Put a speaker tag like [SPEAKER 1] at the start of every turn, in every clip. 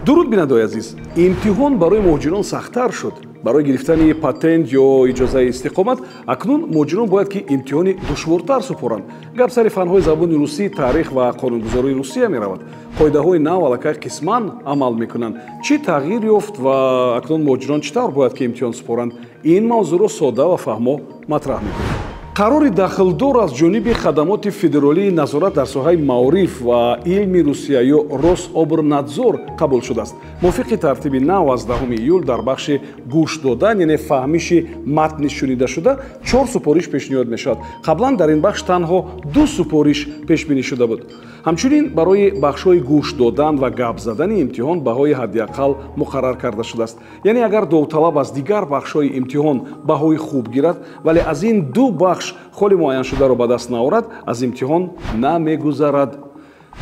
[SPEAKER 1] Дуруд, бинандаои азиз. Имтиҳон барои муҳоҷирон сахттар шуд. Барои гирифтани патент ё иҷозаи истиқомат акнун муҳоҷирон бояд ки имтиҳони душвортар супоранд. Гап сари фанҳои забони русӣ, таърих ва қонунгузории Русия меравад. Қоидаҳои нав аллакай қисман амал мекунанд. Чӣ тағйир ёфт ва акнун муҳоҷирон чӣ тавр бояд ки имтиҳон супоранд? Ин мавзӯъро сода ва фаҳмо матраҳ мекунем. Қарори дахлдор аз ҷониби Хадамоти федералии назорат дар соҳаи маориф ва илми Русия ё Рособрнадзор қабул шудааст. Мувофиқи тартиби нав, аз 10 июл дар бахши гӯш додан, яъне фаҳмиши матни шунидашуда, чор супориш пешниҳод мешавад. Қаблан дар ин бахш танҳо ду супориш пешбинӣ шуда буд. Ҳамчунин барои бахшҳои гӯш додан ва гап задани имтиҳон баҳои ҳадди ақал муқаррар карда шудааст. Яъне агар довталаб аз дигар бахшҳои имтиҳон баҳои хуб гирад, вале аз ин ду бахш холи муайяншударо ба даст наорад, аз имтиҳон намегузарад.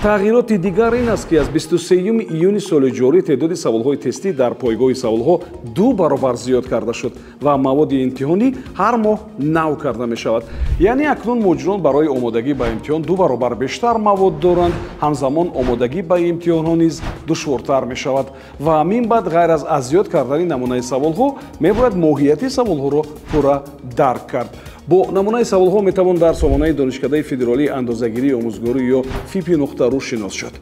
[SPEAKER 1] Тағйироти дигар ин аст, ки аз 23 июни соли ҷорӣ теъдоди саволҳои тестӣ дар пойгоҳи саволҳо ду баробар зиёд карда шуд ва маводи имтиҳонӣ ҳар моҳ нав карда мешавад. Яъне акнун муҳоҷирон барои омодагӣ ба имтиҳон ду баробар бештар мавод доранд. Ҳамзамон омодагӣ ба имтиҳонҳо низ душвортар мешавад ва мин баъд ғайр аз зиёд кардани намунаи саволҳо мебояд моҳияти саволҳоро пурра дарк кард. Бо намунаи саволҳо метавон дар сомонаи Донишкадаи федералии андозагирии омӯзгорӣ ё ФИПИ.ру шинос шуд.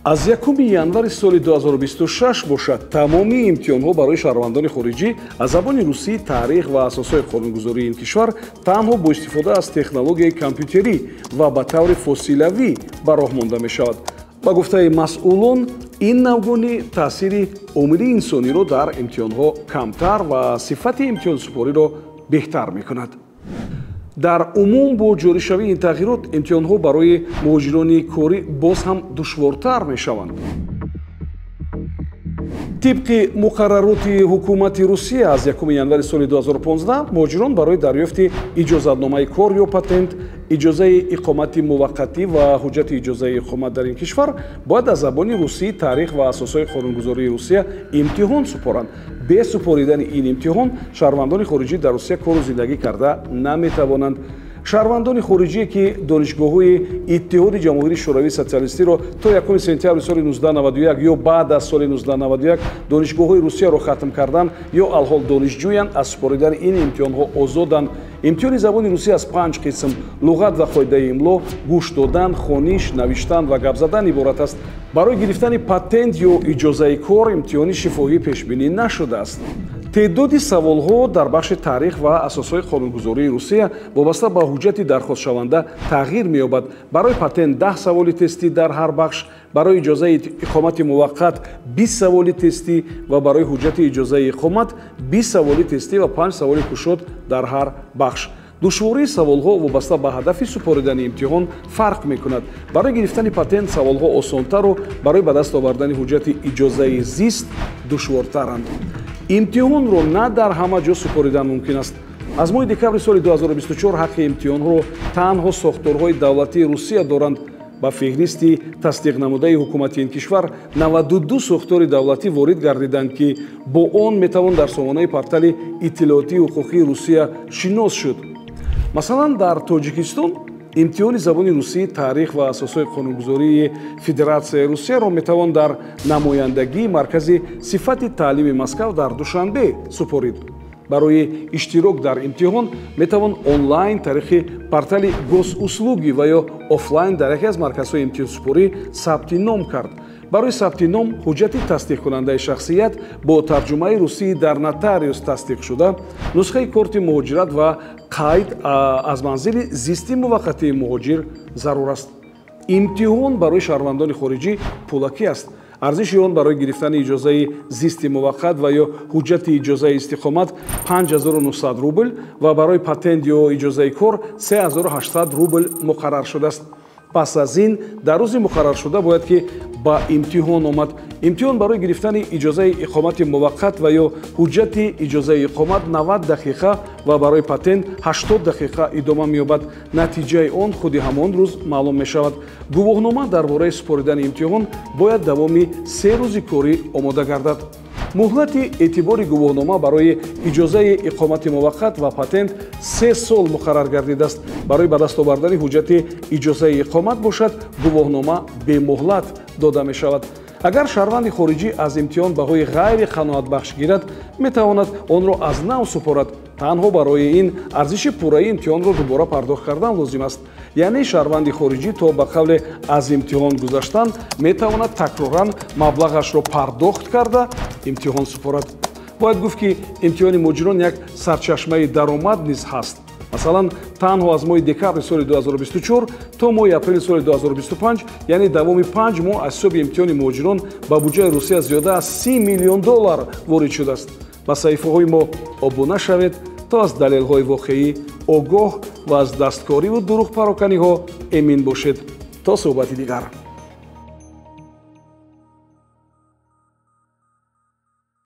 [SPEAKER 1] Аз 1 январи соли 2026 бошад, тамоми имтиҳонҳо барои шаҳрвандони хориҷӣ аз забони русӣ, таърих ва асосҳои қонунгузории ин кишвар танҳо бо истифода аз технологияи компютерӣ ва ба таври фосилавӣ ба роҳ монда мешавад. Ба гуфтаи масъулон, ин навгонӣ таъсири омили инсониро дар имтиҳонҳо камтар ва сифати имтиҳонсупориро беҳтар мекунад. Дар умум бо ҷоришавии ин тағйирот имтиҳонҳо барои муҳоҷирони корӣ боз ҳам душвортар мешаванд. Тибқи муқаррароти ҳукумати Русия, аз 1 январи соли 2015 муҳоҷирон барои дарёфти иҷозатномаи кор ё патент, иҷозаи иқомати муваққатӣ ва ҳуҷҷати иҷозаи иқомат дар ин кишвар бояд аз забони русӣ, таърих ва асосҳои қонунгузории Русия имтиҳон супоранд. Бе супоридани ин имтиҳон шаҳрвандони хориҷӣ дар Русия кору зиндагӣ карда наметавонанд. Шаҳрвандони хориҷие, ки донишгоҳҳои Иттиҳоди Ҷамоҳирии Шӯравии Социалистиро то 1 сентябри соли 1991 ё баъд аз соли 1991 донишгоҳҳои Русияро хатм карданд ё алҳол донишҷӯянд, аз супоридани ин имтиҳонҳо озоданд. Имтиҳони забони русӣ аз панҷ қисм: луғат ва қоидаи имло, гӯш додан, хониш, навиштан ва гап задан иборат аст. Барои гирифтани патент ё иҷозаи кор имтиҳони шифоҳӣ пешбинӣ нашудааст. Теъдоди саволҳо дар бахши таърих ва асосҳои қонунгузории Русия вобаста ба ҳуҷҷати дархостшаванда тағйир меёбад. Барои патент 10 саволи тестӣ дар ҳар бахш, барои иҷозаи иқомати муваққат 20 саволи тестӣ ва барои ҳуҷҷати иҷозаи иқомат 20 саволи тестӣ ва 5 саволи кушод дар ҳар бахш. Душвории саволҳо вобаста ба ҳадафи супоридани имтиҳон фарқ мекунад. Барои гирифтани патент саволҳо осонтару барои ба даст овардани ҳуҷҷати иҷозаи зист душвортаранд. Имтиҳонро на дар ҳама ҷо супоридан мумкин аст. Аз моҳи декабри соли 2024 ҳаққи имтиҳонҳоро танҳо сохторҳои давлатии Русия доранд. Ба феҳристи тасдиқнамудаи ҳукумати ин кишвар 92 сохтори давлатӣ ворид гардиданд, ки бо он метавон дар сомонаи портали иттилоотии ҳуқуқии Русия шинос шуд. Масалан, дар Тоҷикистон имтиҳони забони русӣ, таърих ва асосҳои қонунгузории Федератсияи Русияро метавон дар намояндагии Маркази сифати таълими Москав дар Душанбе супорид. Барои иштирок дар имтиҳон метавон онлайн тариқи портали Госуслуги ва ё офлайн дар яке аз марказҳои имтиҳонсупорӣ сабти ном кард. Барои сабти ном ҳуҷҷати тасдиқкунандаи шахсият бо тарҷумаи русии дар нотариус тасдиқшуда, нусхаи корти муҳоҷират ва қайд аз манзили зисти муваққатии муҳоҷир зарур аст. Имтиҳон барои шаҳрвандони хориҷӣ пулакӣ аст. Арзиши он барои гирифтани иҷозаи зисти муваққат ва ё ҳуҷҷати иҷозаи истиқомат 5900 рубл ва барои патент ё иҷозаи кор 3800 рубл муқаррар шудааст. Пас аз ин дар рӯзи муқарраршуда бояд ки ба имтиҳон омад. Имтиҳон барои гирифтани иҷозаи иқомати муваққат ва ё ҳуҷҷати иҷозаи иқомат 90 дақиқа ва барои патент 80 дақиқа идома меёбад. Натиҷаи он худи ҳамон рӯз маълум мешавад. Гувоҳнома дар бораи супоридани имтиҳон бояд давоми 3 рӯзи корӣ омода гардад. Муҳлати эътибори гувоҳнома барои иҷозаи иқомати муваққат ва патент 3 сол муқаррар гардидааст. Барои ба даст овардани ҳуҷҷати иҷозаи иқомат бошад, гувоҳнома бемуҳлат дода мешавад. Агар шаҳрванди хориҷӣ аз имтиҳон баҳои ғайри қаноатбахш гирад, метавонад онро аз нав супорад. Танҳо барои ин арзиши пурраи имтиҳонро дубора пардохт кардан лозим аст. Яъне шаҳрванди хориҷӣ то ба қавле аз имтиҳон гузаштан метавонад такроран маблағашро пардохт карда имтиҳон супорад. Бояд гуфт, ки имтиҳони муҳоҷирон як сарчашмаи даромад низ ҳаст. Масалан, танҳо аз моҳи декабри соли 2024 то моҳи апрели соли 2025, яъне давоми 5 моҳ, аз ҳисоби имтиҳони муҳоҷирон ба буҷаи Русия зиёда аз 30 миллион доллар ворид шудааст. Ба саҳифаҳои мо обуна шавед, то аз далелҳои воқеӣ огоҳ ва аз дасткориву дурӯғпароканиҳо эмин бошед. То суҳбати дигар.